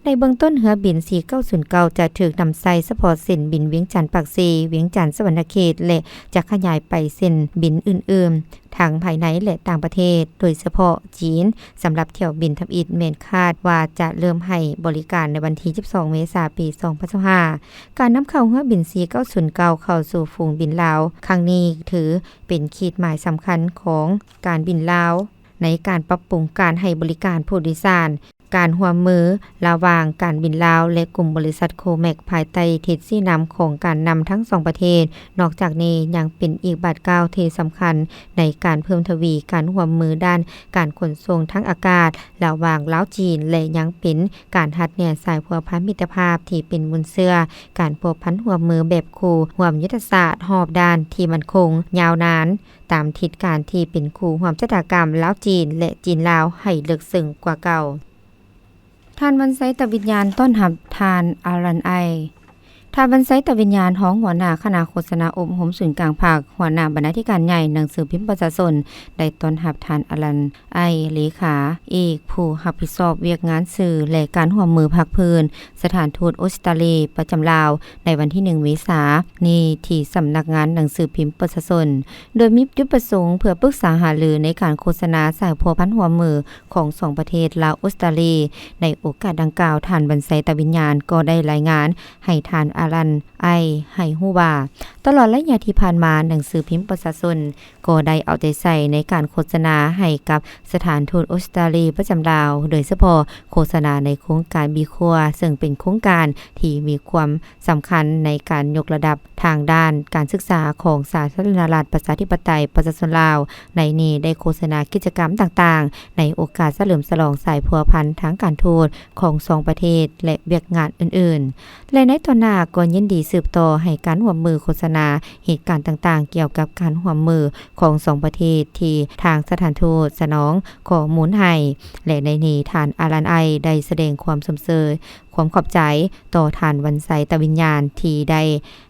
ໃນເບື້ອງຕົ້ນ, ເຮືອບິນ ສີ່ເກົ້າສູນເກົ້າ ຈະຖືກນຳໃຊ້ສະເພາະເສັ້ນບິນວຽງຈັນ-ປາກເຊ, ວຽງຈັນ-ສະຫວັນນະເຂດ ແລະ ຈະຂະຫຍາຍໄປເສັ້ນບິນອື່ນໆ ທັງພາຍໃນ ແລະ ຕ່າງປະເທດ, ໂດຍສະເພາະຈີນ. ສຳລັບຖ້ຽວບິນທຳອິດແມ່ນຄາດວ່າຈະເລີ່ມໃຫ້ບໍລິການໃນວັນທີສິບສອງ ເມສາ ປີສອງພັນຊາວຫ້າ. ການນຳເຂົ້າເຮືອບິນ ສີ່ເກົ້າສູນເກົ້າ ເຂົ້າສູ່ຝູງບິນລາວຄັ້ງນີ້ ຖືເປັນຂີດໝາຍສຳຄັນຂອງການບິນລາວ ໃນການປັບປຸງການໃຫ້ບໍລິການຜູ້ໂດຍສານ, ການຮ່ວມມືລະຫວ່າງການບິນລາວ ແລະ ກຸ່ມບໍລິສັດໂຄແມັກ ພາຍໃຕ້ທິດຊີ້ນຳຂອງການນຳທັງສອງປະເທດ. ນອກຈາກນີ້, ຍັງເປັນອີກບາດກ້າວທີ່ສຳຄັນໃນການເພີ່ມທະວີການຮ່ວມມືດ້ານການຂົນສົ່ງທາງອາກາດລະຫວ່າງລາວ-ຈີນ ແລະ ຍັງເປັນການຮັດແໜ້ນສາຍພົວພັນມິດຕະພາບທີ່ເປັນມູນເຊື້ອການພົວພັນຮ່ວມມືແບບຄູ່ຮ່ວມຍຸດທະສາດຮອບດ້ານທີ່ໝັ້ນຄົງຍາວນານ ຕາມທິດການທີ່ເປັນຄູ່ຮ່ວມຊະຕາກຳລາວ-ຈີນ ແລະ ຈີນ-ລາວ ໃຫ້ເລິກເຊິ່ງກວ່າເກົ່າ. ທ່ານ ວັນໄຊ ຕະວິນຍານ ຕ້ອນຮັບທ່ານ ອາລັນ ໄອ. ທ່ານ ວັນໄຊ ຕະວິນຍານ ຮອງຫົວໜ້າຄະນະໂຄສະນາອົບຮົມສູນກາງພັກ, ຫົວໜ້າບັນນາທິການໃຫຍ່ໜັງສືພິມປະຊາຊົນ ໄດ້ຕ້ອນຮັບທ່ານ ອາລັນ ໄອ ເລຂາເອກ ຜູ້ຮັບຜິດຊອບວຽກງານສື່ ແລະ ການຮ່ວມມືພາກພື້ນ ສະຖານທູດອົດສະຕາລີປະຈຳລາວ ໃນວັນທີໜຶ່ງ ເມສານີ້ ທີ່ສຳນັກງານໜັງສືພິມປະຊາຊົນ, ໂດຍມີຈຸດປະສົງເພື່ອປຶກສາຫາລືໃນການໂຄສະນາສາຍພົວພັນຮ່ວມມືຂອງສອງປະເທດລາວ-ອົດສະຕາລີ. ໃນໂອກາດດັ່ງກ່າວ, ທ່ານ ວັນໄຊ ຕາວິນຍານ ກໍໄດ້ລາຍງານໃຫ້ທ່ານ ອາລັນ ໄອ ໃຫ້ຮູ້ວ່າ, ຕະຫຼອດໄລຍະທີ່ຜ່ານມາ, ໜັງສືພິມປະຊາຊົນ ກໍໄດ້ເອົາໃຈໃສ່ໃນການໂຄສະນາໃຫ້ກັບສະຖານທູດອົດສະຕາລີປະຈຳລາວ, ໂດຍສະເພາະໂຄສະນາໃນໂຄງການບີຄົວ ເຊິ່ງເປັນໂຄງການທີ່ມີຄວາມສຳຄັນໃນການຍົກລະດັບທາງດ້ານການສຶກສາຂອງສາທາລະນະລັດປະຊາທິປະໄຕປະຊາຊົນລາວ. ໃນນີ້ໄດ້ໂຄສະນາກິດຈະກຳຕ່າງໆ ໃນໂອກາດສະເຫຼີມສະຫຼອງສາຍພົວພັນທາງການທູດຂອງສອງປະເທດ ແລະ ວຽກງານອື່ນໆ. ແລະ ໃນຕໍ່ໜ້າກໍຍິນດີສືບຕໍ່ໃຫ້ການຮ່ວມມືໂຄສະນາເຫດການຕ່າງໆ ກ່ຽວກັບການຮ່ວມມືຂອງສອງປະເທດທີ່ທາງສະຖານທູດສະໜອງຂໍ້ມູນໃຫ້. ແລະ ໃນນີ້ທ່ານ ອາລັນ ໄອ ໄດ້ສະແດງຄວາມຊົມເຊີຍ ຄວາມຂອບໃຈຕໍ່ທ່ານ ວັນໄຊ ຕາວິນຍານ ທີ່ໄດ້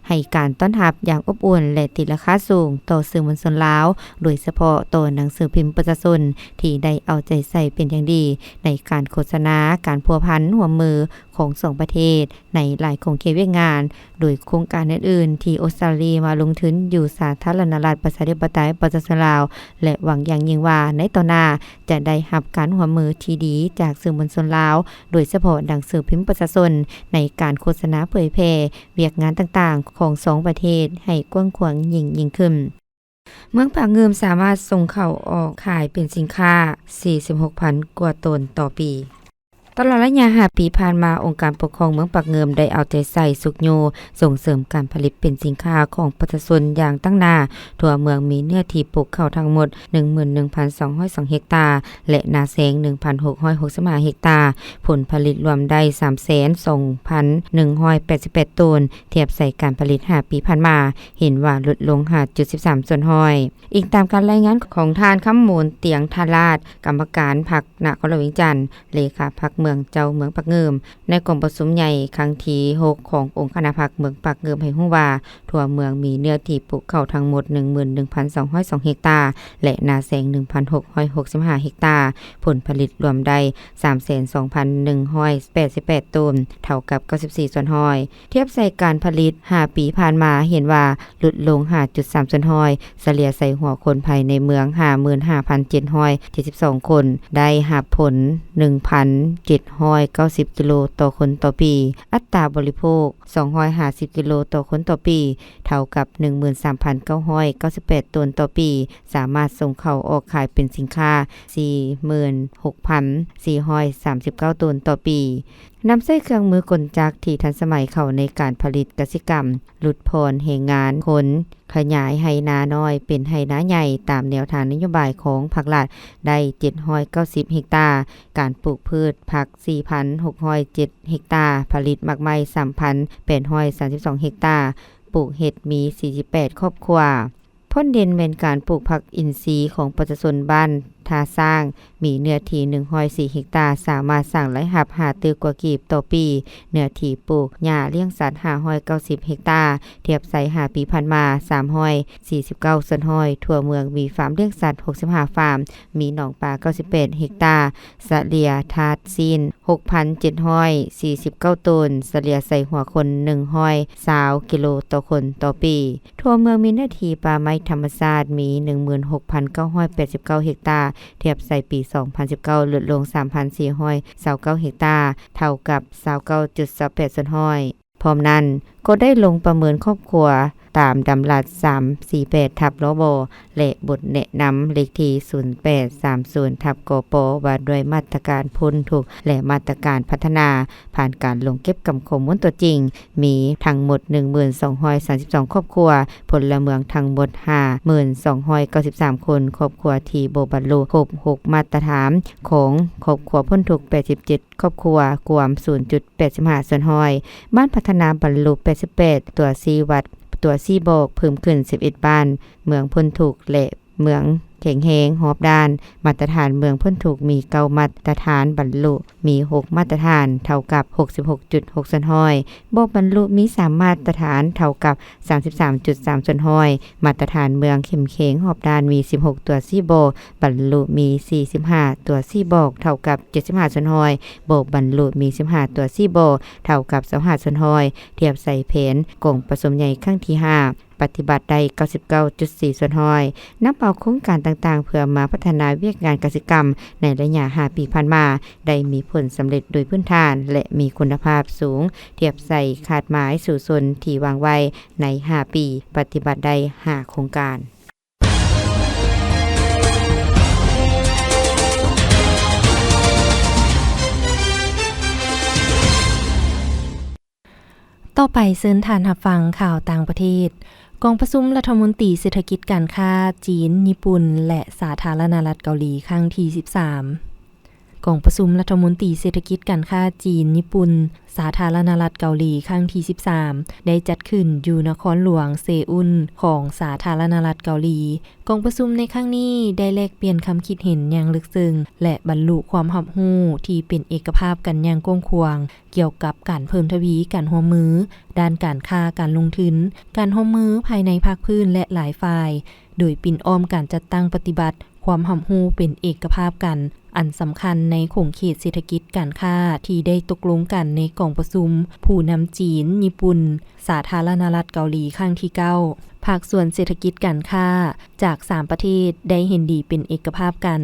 ໃຫ້ການຕ້ອນຮັບຢ່າງອົບອຸ່ນ ແລະ ຕີລາຄາສູງຕໍ່ສື່ມວນຊົນລາວ, ໂດຍສະເພາະຕໍ່ໜັງສືພິມປະຊາຊົນ ທີ່ໄດ້ເອົາໃຈໃສ່ເປັນຢ່າງດີໃນການໂຄສະນາການພົວພັນຮ່ວມມືຂອງສອງປະເທດໃນຫຼາຍຂົງເຂດວຽກງານ, ໂດຍໂຄງການອື່ນໆທີ່ອົດສະຕາລີມາລົງທຶນຢູ່ສາທາລະນະລັດປະຊາທິປະໄຕປະຊາຊົນລາວ ແລະ ຫວັງຢ່າງຍິ່ງວ່າໃນຕໍ່ໜ້າຈະໄດ້ຮັບການຮ່ວມມືທີ່ດີຈາກສື່ມວນຊົນລາວ, ໂດຍສະເພາະໜັງສືພິມປະຊາຊົນ ໃນການໂຄສະນາເຜີຍແຜ່ວຽກງານຕ່າງໆຂອງສອງປະເທດໃຫ້ກວ້າງຂວາງຍິ່ງໆຂຶ້ນ. ເມືອງປາກງື່ມສາມາດສົ່ງເຂົ້າອອກຂາຍເປັນສິນຄ້າສີ່ສິບຫົກພັນກວ່າໂຕນຕໍ່ປີ. ຕະຫຼອດໄລຍະຫ້າປີຜ່ານມາ, ອົງການປົກຄອງເມືອງປາກງື່ມໄດ້ເອົາໃຈໃສ່ຊຸກຍູ້ສົ່ງເສີມການຜະລິດເປັນສິນຄ້າຂອງປະຊາຊົນຢ່າງຕັ້ງໜ້າ. ທົ່ວເມືອງມີເນື້ອທີ່ປູກເຂົ້າທັງໝົດໜຶ່ງໝື່ນໜຶ່ງພັນສອງຮ້ອຍສອງເຮັກຕາ ແລະ ນາແຊງໜຶ່ງພັນຫົກຮ້ອຍຫົກສິບຫ້າເຮັກຕາ, ຜົນຜະລິດລວມໄດ້ສາມແສນສອງພັນໜຶ່ງຮ້ອຍແປດສິບແປດໂຕນ, ທຽບໃສ່ການຜະລິດຫ້າປີຜ່ານມາ ເຫັນວ່າຫຼຸດລົງຫ້າຈຸດສິບສາມສ່ວນຮ້ອຍ. ອີງຕາມການລາຍງານຂອງທ່ານ ຄຳມູນ ຕຽງທະລາດ, ກຳມະການພັກນະຄອນຫຼວງວຽງຈັນ, ເລຂາພັກເມືອງເຈົ້າເມືອງປາກງື່ມ, ໃນກອງປະຊຸມໃຫຍ່ຄັ້ງທີຫົກຂອງອົງຄະນະພັກເມືອງປາກງື່ມໃຫ້ຮູ້ວ່າ, ທົ່ວເມືອງມີເນື້ອທີ່ປູກເຂົ້າທັງໝົດໜຶ່ງໝື່ນໜຶ່ງພັນສອງຮ້ອຍສອງເຮັກຕາ ແລະ ນາແຊງໜຶ່ງພັນຫົກຮ້ອຍຫົກສິບຫ້າເຮັກຕາ, ຜົນຜະລິດລວມໄດ້ສາມແສນສອງພັນໜຶ່ງຮ້ອຍແປດສິບແປດໂຕນ, ເທົ່າກັບເກົ້າສິບສີ່ສ່ວນຮ້ອຍ. ທຽບໃສ່ການຜະລິດຫ້າປີຜ່ານມາ ເຫັນວ່າຫຼຸດລົງຫ້າຈຸດສາມສ່ວນຮ້ອຍ, ສະເລ່ຍໃສ່ຫົວຄົນພາຍໃນເມືອງຫ້າໝື່ນຫ້າພັນເຈັດຮ້ອຍເຈັດສິບສອງຄົນ, ໄດ້ຮັບຜົນໜຶ່ງພັນເຈັດຮ້ອຍເກົ້າສິບກິໂລຕໍ່ຄົນຕໍ່ປີ, ອັດຕາບໍລິໂພກສອງຮ້ອຍຫ້າສິບກິໂລຕໍ່ຄົນຕໍ່ປີ, ເທົ່າກັບໜຶ່ງໝື່ນສາມພັນເກົ້າຮ້ອຍເກົ້າສິບແປດໂຕນຕໍ່ປີ, ສາມາດສົ່ງເຂົ້າອອກຂາຍເປັນສິນຄ້າສີ່ໝື່ນຫົກພັນສີ່ຮ້ອຍສາມສິບເກົ້າໂຕນຕໍ່ປີ. ນຳໃຊ້ເຄື່ອງມືກົນຈັກທີ່ທັນສະໄໝເຂົ້າໃນການຜະລິດກະສິກຳ, ຫຼຸດຜ່ອນແຮງງານຄົນ, ຂະຫຍາຍໄຮ່ນານ້ອຍເປັນໄຮ່ນາໃຫຍ່ຕາມແນວທາງນະໂຍບາຍຂອງພັກລັດ ໄດ້ເຈັດຮ້ອຍເກົ້າສິບເຮັກຕາ, ການປູກພືດຜັກສີ່ພັນຫົກຮ້ອຍເຈັດເຮັກຕາ, ຜະລິດໝາກໄມ້ສາມພັນແປດຮ້ອຍສາມສິບສອງເຮັກຕາ, ປູກເຫັດມີສີ່ສິບແປດຄອບຄົວ. ຜົນເດັ່ນແມ່ນການປູກຜັກອິນຊີຂອງປະຊາຊົນບ້ານທ່າຊ້າງ ມີເນື້ອທີ່ໜຶ່ງຮ້ອຍສີ່ເຮັກຕາ, ສາມາດສ້າງລາຍຮັບຫ້າຕື້ກວ່າກີບຕໍ່ປີ, ເນື້ອທີ່ປູກຫຍ້າລ້ຽງສັດຫ້າຮ້ອຍເກົ້າສິບເຮັກຕາ, ທຽບໃສ່ຫ້າປີຜ່ານມາສາມຮ້ອຍສີ່ສິບເກົ້າສ່ວນຮ້ອຍ, ທົ່ວເມືອງມີຟາມລ້ຽງສັດຫົກສິບຫ້າຟາມ, ມີໜອງປາເກົ້າສິບແປດເຮັກຕາ, ສະເລ່ຍທາດຊີ້ນຫົກພັນເຈັດຮ້ອຍສີ່ສິບເກົ້າໂຕນ, ສະເລ່ຍໃສ່ຫົວຄົນໜຶ່ງຮ້ອຍຊາວກິໂລຕໍ່ຄົນຕໍ່ປີ. ທົ່ວເມືອງມີເນື້ອທີ່ປ່າໄມ້ທຳມະຊາດມີໜຶ່ງໝື່ນຫົກພັນເກົ້າຮ້ອຍແປດສິບເກົ້າເຮັກຕາ, ທຽບໃສ່ປີສອງພັນສິບເກົ້າ ຫຼຸດລົງສາມພັນສີ່ຮ້ອຍຊາວເກົ້າເຮັກຕາ, ເທົ່າກັບຊາວເກົ້າຈຸດຊາວແປດສ່ວນຮ້ອຍ. ພ້ອມນັ້ນກໍໄດ້ລົງປະເມີນຄອບຄົວຕາມດຳລັດສາມສີ່ແປດທັບ ລບ ແລະ ບົດແນະນຳເລກທີສູນແປດສາມສູນທັບ ກປ ວ່າດ້ວຍມາດຕະການພົ້ນທຸກ ແລະ ມາດຕະການພັດທະນາ ຜ່ານການລົງເກັບກຳຂໍ້ມູນຕົວຈິງ ມີທັງໝົດໜຶ່ງໝື່ນສອງຮ້ອຍສາມສິບສອງຄອບຄົວ, ພົນລະເມືອງທັງໝົດຫ້າໝື່ນສອງຮ້ອຍເກົ້າສິບສາມຄົນ, ຄອບຄົວທີ່ບໍ່ບັນລຸຄົບຫົກມາດຕະຖານຂອງຄອບຄົວພົ້ນທຸກແປດສິບເຈັດຄອບຄົວ, ກວມສູນຈຸດແປດສິບຫ້າສ່ວນຮ້ອຍ. ບ້ານພັດທະນາບັນລຸແປດສິບແປດຕົວຊີ້ວັດ, ຕົວຊີ້ບອກເພີ່ມຂຶ້ນສິບເອັດບ້ານ, ເມືອງພົ້ນທຸກ ແລະ ເມືອງແຂງແຮງຮອບດ້ານ. ມາດຕະຖານເມືອງພົ້ນທຸກມີເກົ້າມາດຕະຖານ, ບັນລຸມີຫົກມາດຕະຖານ, ເທົ່າກັບຫົກສິບຫົກຈຸດຫົກສ່ວນຮ້ອຍ. ບໍ່ບັນລຸມີສາມມາດຕະຖານ, ເທົ່າກັບສາມສິບສາມຈຸດສາມສ່ວນຮ້ອຍ. ມາດຕະຖານເມືອງເຂັ້ມແຂງຮອບດ້ານມີສິບຫົກຕົວຊີ້ບອກ, ບັນລຸມີສີ່ສິບຫ້າຕົວຊີ້ບອກ, ເທົ່າກັບເຈັດສິບຫ້າສ່ວນຮ້ອຍ. ບໍ່ບັນລຸມີສິບຫ້າຕົວຊີ້ບອກ, ເທົ່າກັບຊາວຫ້າສ່ວນຮ້ອຍ. ທຽບໃສ່ແຜນກອງປະຊຸມໃຫຍ່ຄັ້ງທີຫ້າ ປະຕິບັດໄດ້ເກົ້າສິບເກົ້າຈຸດສີ່ສ່ວນຮ້ອຍ. ນຳເອົາໂຄງການຕ່າງໆເພື່ອມາພັດທະນາວຽກງານກະສິກຳໃນໄລຍະຫ້າປີຜ່ານມາ ໄດ້ມີຜົນສຳເລັດໂດຍພື້ນຖານ ແລະ ມີຄຸນນະພາບສູງ, ທຽບໃສ່ຄາດໝາຍສູ້ຊົນທີ່ວາງໄວ້ໃນຫ້າປີ, ປະຕິບັດໄດ້ຫ້າໂຄງການ. ຕໍ່ໄປເຊີນທ່ານຮັບຟັງຂ່າວຕ່າງປະເທດ. ກອງປະຊຸມລັດຖະມົນຕີເສດຖະກິດການຄ້າ ຈີນ, ຍີ່ປຸ່ນ ແລະ ສາທາລະນະລັດເກົາຫຼີ ຄັ້ງທີສິບສາມ. ກອງປະຊຸມລັດຖະມົນຕີເສດຖະກິດການຄ້າຈີນ-ຍີ່ປຸ່ນ ສາທາລະນະລັດເກົາຫຼີ ຄັ້ງທີສິບສາມ ໄດ້ຈັດຂຶ້ນຢູ່ນະຄອນຫຼວງເຊອຸນ ຂອງສາທາລະນະລັດເກົາຫຼີ. ກອງປະຊຸມໃນຄັ້ງນີ້ໄດ້ແລກປ່ຽນຄຳຄິດເຫັນຢ່າງເລິກເຊິ່ງ ແລະ ບັນລຸຄວາມຮັບຮູ້ທີ່ເປັນເອກະພາບກັນຢ່າງກວ້າງຂວາງ ກ່ຽວກັບການເພີ່ມທະວີການຮ່ວມມືດ້ານການຄ້າການລົງທຶນ, ການຮ່ວມມືພາຍໃນພາກພື້ນ ແລະ ຫຼາຍຝ່າຍ, ໂດຍປິ່ນອ້ອມການຈັດຕັ້ງປະຕິບັດຄວາມຮັບຮູ້ເປັນເອກະພາບກັນ ອັນສຳຄັນໃນຂົງເຂດເສດຖະກິດການຄ້າທີ່ໄດ້ຕົກລົງກັນໃນກອງປະຊຸມຜູ້ນຳຈີນ, ຍີ່ປຸ່ນ, ສາທາລະນະລັດເກົາຫຼີ ຄັ້ງທີເກົ້າ. ພາກສ່ວນເສດຖະກິດການຄ້າຈາກສາມປະເທດໄດ້ເຫັນດີເປັນເອກະພາບກັນ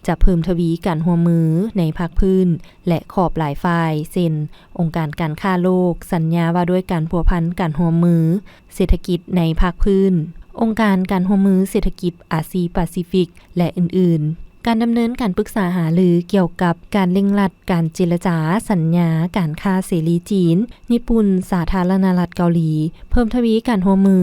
ຈະເພີ່ມທະວີການຮ່ວມມືໃນພາກພື້ນ ແລະ ຂອບຫຼາຍຝ່າຍ ເຊັ່ນ ອົງການການຄ້າໂລກ, ສັນຍາວ່າດ້ວຍການພົວພັນການຮ່ວມມືເສດຖະກິດໃນພາກພື້ນ, ອົງການການຮ່ວມມືເສດຖະກິດອາຊີປາຊີຟິກ ແລະ ອື່ນໆ. ການດຳເນີນການປຶກສາຫາລືກ່ຽວກັບການເລັ່ງລັດການເຈລະຈາສັນຍາການຄ້າເສລີຈີນ, ຍີ່ປຸ່ນ, ສາທາລະນະລັດເກົາຫຼີ ເພີ່ມທະວີການຮ່ວມມື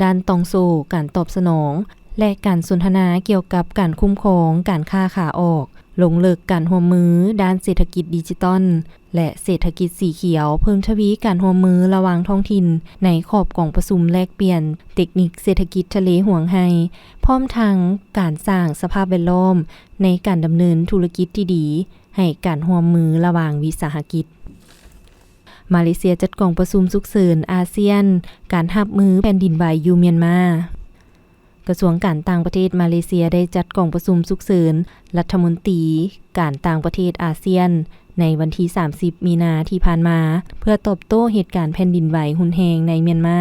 ດ້ານຕ່ອງໂສ້ການຕອບສະໜອງ ແລະ ການສົນທະນາກ່ຽວກັບການຄຸ້ມຄອງການຄ້າຂາອອກ, ລົງເລິກການຮ່ວມມືດ້ານເສດຖະກິດດິຈິຕອນ ແລະ ເສດຖະກິດສີຂຽວ, ເພີ່ມທະວີການຮ່ວມມືລະຫວ່າງທ້ອງຖິ່ນໃນຂອບກອງປະຊຸມແລກປ່ຽນເຕັກນິກເສດຖະກິດທະເລຫວງໄຮ່, ພ້ອມທັງການສ້າງສະພາບແວດລ້ອມໃນການດຳເນີນທຸລະກິດທີ່ດີໃຫ້ການຮ່ວມມືລະຫວ່າງວິສາຫະກິດ. ມາເລເຊຍຈັດກອງປະຊຸມສຸກເສີນອາຊຽນ ການຮັບມືແຜ່ນດິນໄຫວຢູ່ມຽນມາ. ກະຊວງການຕ່າງປະເທດມາເລເຊຍໄດ້ຈັດກອງປະຊຸມສຸກເສີນລັດຖະມົນຕີການຕ່າງປະເທດອາຊຽນ ໃນວັນທີສາມສິບ ມີນາທີ່ຜ່ານມາ ເພື່ອຕອບໂຕ້ເຫດການແຜ່ນດິນໄຫວຮຸນແຮງໃນມຽນມາ.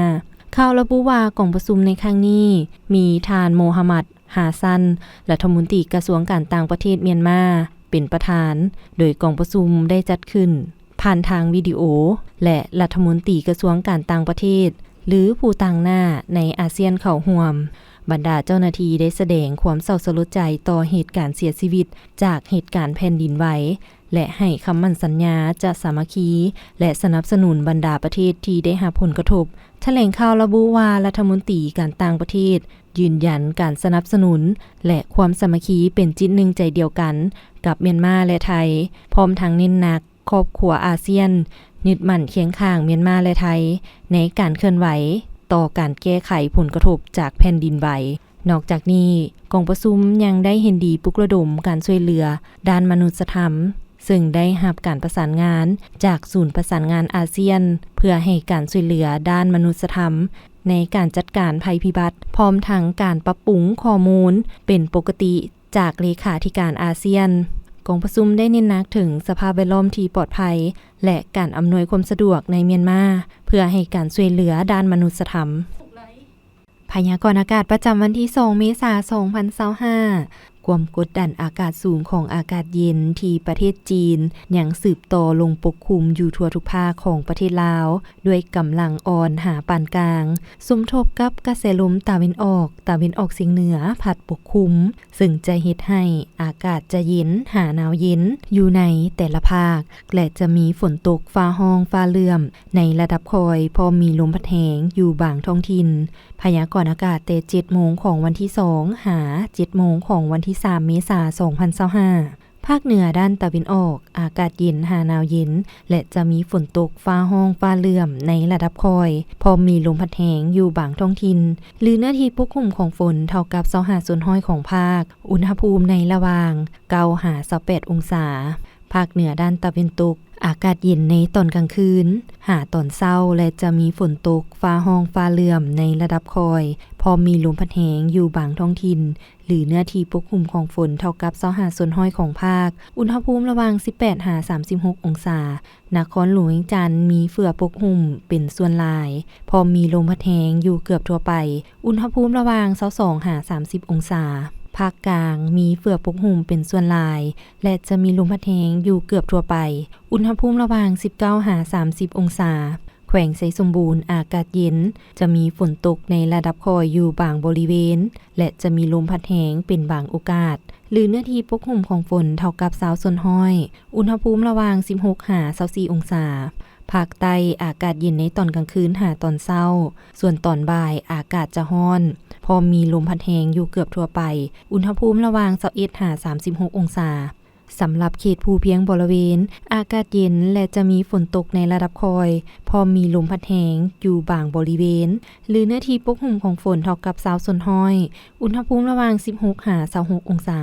ຂ່າວລະບຸວ່າກອງປະຊຸມໃນຄັ້ງນີ້ມີທ່ານ ໂມຮະມັດ ຮາຊັນ ລັດຖະມົນຕີກະຊວງການຕ່າງປະເທດມຽນມາ ເປັນປະທານ, ໂດຍກອງປະຊຸມໄດ້ຈັດຂຶ້ນ ຜ່ານທາງວິດີໂອ ແລະ ລັດຖະມົນຕີກະຊວງການຕ່າງປະເທດ ຫຼື ຜູ້ຕາງໜ້າໃນອາຊຽນເຂົ້າຮ່ວມ. ບັນດາເຈົ້າໜ້າທີ່ໄດ້ສະແດງຄວາມເສົ້າສະຫຼົດໃຈຕໍ່ເຫດການເສຍຊີວິດຈາກເຫດການແຜ່ນດິນໄຫວ ແລະ ໃຫ້ຄຳໝັ້ນສັນຍາຈະສາມັກຄີ ແລະ ສະໜັບສະໜູນບັນດາປະເທດທີ່ໄດ້ຮັບຜົນກະທົບ. ຖະແຫຼງຂ່າວລະບຸວ່າ ລັດຖະມົນຕີການຕ່າງປະເທດຢືນຢັນການສະໜັບສະໜູນ ແລະ ຄວາມສາມັກຄີເປັນຈິດໜຶ່ງໃຈດຽວກັນກັບມຽນມາ ແລະ ໄທ, ພ້ອມທັງເນັ້ນໜັກ ຄອບຄົວອາຊຽນຍຶດໝັ້ນຄຽງຂ້າງມຽນມາ ແລະ ໄທ ໃນການເຄື່ອນໄຫວຕໍ່ການແກ້ໄຂຜົນກະທົບຈາກແຜ່ນດິນໄຫວ. ນອກຈາກນີ້, ກອງປະຊຸມຍັງໄດ້ເຫັນດີປຸກລະດົມການຊ່ວຍເຫຼືອດ້ານມະນຸດສະທຳ, ເຊິ່ງໄດ້ຮັບການປະສານງານຈາກສູນປະສານງານອາຊຽນ ເພື່ອໃຫ້ການຊ່ວຍເຫຼືອດ້ານມະນຸດສະທຳໃນການຈັດການໄພພິບັດ, ພ້ອມທັງການປັບປຸງຂໍ້ມູນເປັນປົກກະຕິ ຈາກເລຂາທິການອາຊຽນ. ກອງປະຊຸມໄດ້ເນັ້ນໜັກເຖິງສະພາບແວດລ້ອມທີ່ປອດໄພ ແລະ ການອຳນວຍຄວາມສະດວກໃນມຽນມາ ເພື່ອໃຫ້ການຊ່ວຍເຫຼືອດ້ານມະນຸດສະທຳ. ພະຍາກອນອາກາດປະຈຳວັນທີສອງ ເມສາ ສອງພັນຊາວຫ້າ, ຄວາມກົດດັນອາກາດສູງຂອງອາກາດເຢັນທີ່ປະເທດຈີນ ຍັງສືບຕໍ່ລົງປົກຄຸມຢູ່ທົ່ວທຸກພາກຂອງປະເທດລາວ ດ້ວຍກຳລັງອ່ອນຫາປານກາງ, ສົມທົບກັບກະແສລົມຕາເວັນອອກ, ຕາເວັນອອກສຽງເໜືອພັດປົກຄຸມ, ເຊິ່ງຈະເຮັດໃຫ້ອາກາດຈະເຢັນຫາໜາວເຢັນຢູ່ໃນແຕ່ລະພາກ ແລະ ຈະມີຝົນຕົກຟ້າຮ້ອງຟ້າເຫຼື້ອມໃນລະດັບຄ່ອຍ, ພ້ອມມີລົມພັດແຮງຢູ່ບາງທ້ອງຖິ່ນ. ພະຍາກອນອາກາດແຕ່ເຈັດໂມງຂອງວັນທີສອງ ຫາ ເຈັດໂມງຂອງວັນທີສາມ ເມສາ ສອງພັນຊາວຫ້າ. ພາກເໜືອດ້ານຕາເວັນອອກ ອາກາດເຢັນຫາໜາວເຢັນ ແລະ ຈະມີຝົນຕົກຟ້າຮ້ອງຟ້າເຫຼື້ອມໃນລະດັບຄ່ອຍ, ພ້ອມມີລົມພັດແຮງຢູ່ບາງທ້ອງຖິ່ນ ຫຼື ເນື້ອທີ່ປົກຫຸ້ມຂອງຝົນເທົ່າກັບຊາວຫ້າສ່ວນຮ້ອຍຂອງພາກ. ອຸນຫະພູມໃນລະຫວ່າງເກົ້າຫາຊາວແປດອົງສາ. ພາກເໜືອດ້ານຕາເວັນຕົກ ອາກາດເຢັນໃນຕອນກາງຄືນຫາຕອນເຊົ້າ ແລະ ຈະມີຝົນຕົກ, ຟ້າຮ້ອງຟ້າເຫຼື້ອມໃນລະດັບຄ່ອຍ, ພ້ອມມີລົມພັດແຮງຢູ່ບາງທ້ອງຖິ່ນ ຫຼື ເນື້ອທີ່ປົກຫຸ້ມຂອງຝົນເທົ່າກັບຊາວຫ້າສ່ວນຮ້ອຍຂອງພາກ. ອຸນຫະພູມລະຫວ່າງສິບແປດຫາສາມສິບຫົກອົງສາ. ນະຄອນຫຼວງວຽງຈັນມີເຝືອປົກຫຸ້ມເປັນສ່ວນຫຼາຍ, ພ້ອມມີລົມພັດແຮງຢູ່ເກືອບທົ່ວໄປ. ອຸນຫະພູມລະຫວ່າງຊາວສອງຫາສາມສິບອົງສາ. ພາກກາງມີເຝືອປົກຫຸ້ມເປັນສ່ວນຫຼາຍ ແລະ ຈະມີລົມພັດແຮງຢູ່ເກືອບທົ່ວໄປ. ອຸນຫະພູມລະຫວ່າງສິບເກົ້າຫາສາມສິບອົງສາ. ແຂວງໄຊສົມບູນ ອາກາດເຢັນ, ຈະມີຝົນຕົກໃນລະດັບຄ່ອຍຢູ່ບາງບໍລິເວນ ແລະ ຈະມີລົມພັດແຮງເປັນບາງໂອກາດ ຫຼື ເນື້ອທີ່ປົກຫຸ້ມຂອງຝົນເທົ່າກັບຊາວສ່ວນຮ້ອຍ. ອຸນຫະພູມລະຫວ່າງສິບຫົກຫາຊາວສີ່ອົງສາ. ພາກໃຕ້ອາກາດເຢັນໃນຕອນກາງຄືນຫາຕອນເຊົ້າ, ສ່ວນຕອນບ່າຍອາກາດຈະຮ້ອນ, ພ້ອມມີລົມພັດແຮງຢູ່ເກືອບທົ່ວໄປ. ອຸນຫະພູມລະຫວ່າງຊາວເອັດຫາສາມສິບຫົກອົງສາ. ສຳລັບເຂດພູພຽງບໍລະເວນ ອາກາດເຢັນ ແລະ ຈະມີຝົນຕົກໃນລະດັບຄ່ອຍ, ພ້ອມມີລົມພັດແຮງຢູ່ບາງບໍລິເວນ ຫຼື ເນື້ອທີ່ປົກຫຸ້ມຂອງຝົນເທົ່າກັບຊາວສ່ວນຮ້ອຍ, ອຸນຫະພູມລະຫວ່າງສິບຫົກຫາຊາວຫົກອົງສາ.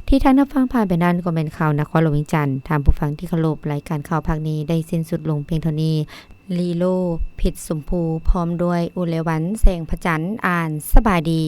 ທີ່ທ່ານຮັບຟັງຜ່ານໄປນັ້ນກໍແມ່ນຂ່າວນະຄອນຫຼວງວຽງຈັນ. ທ່ານຜູ້ຟັງທີ່ເຄົາລົບ, ລາຍການຂ່າວພາກນີ້ໄດ້ສິ້ນສຸດລົງພຽງເທົ່ານີ້. ລີໂລ ເພັດຊົມພູ ພ້ອມດ້ວຍ ອຸເລວັນ ແສງພະຈັນ ອ່ານ. ສະບາຍດີ.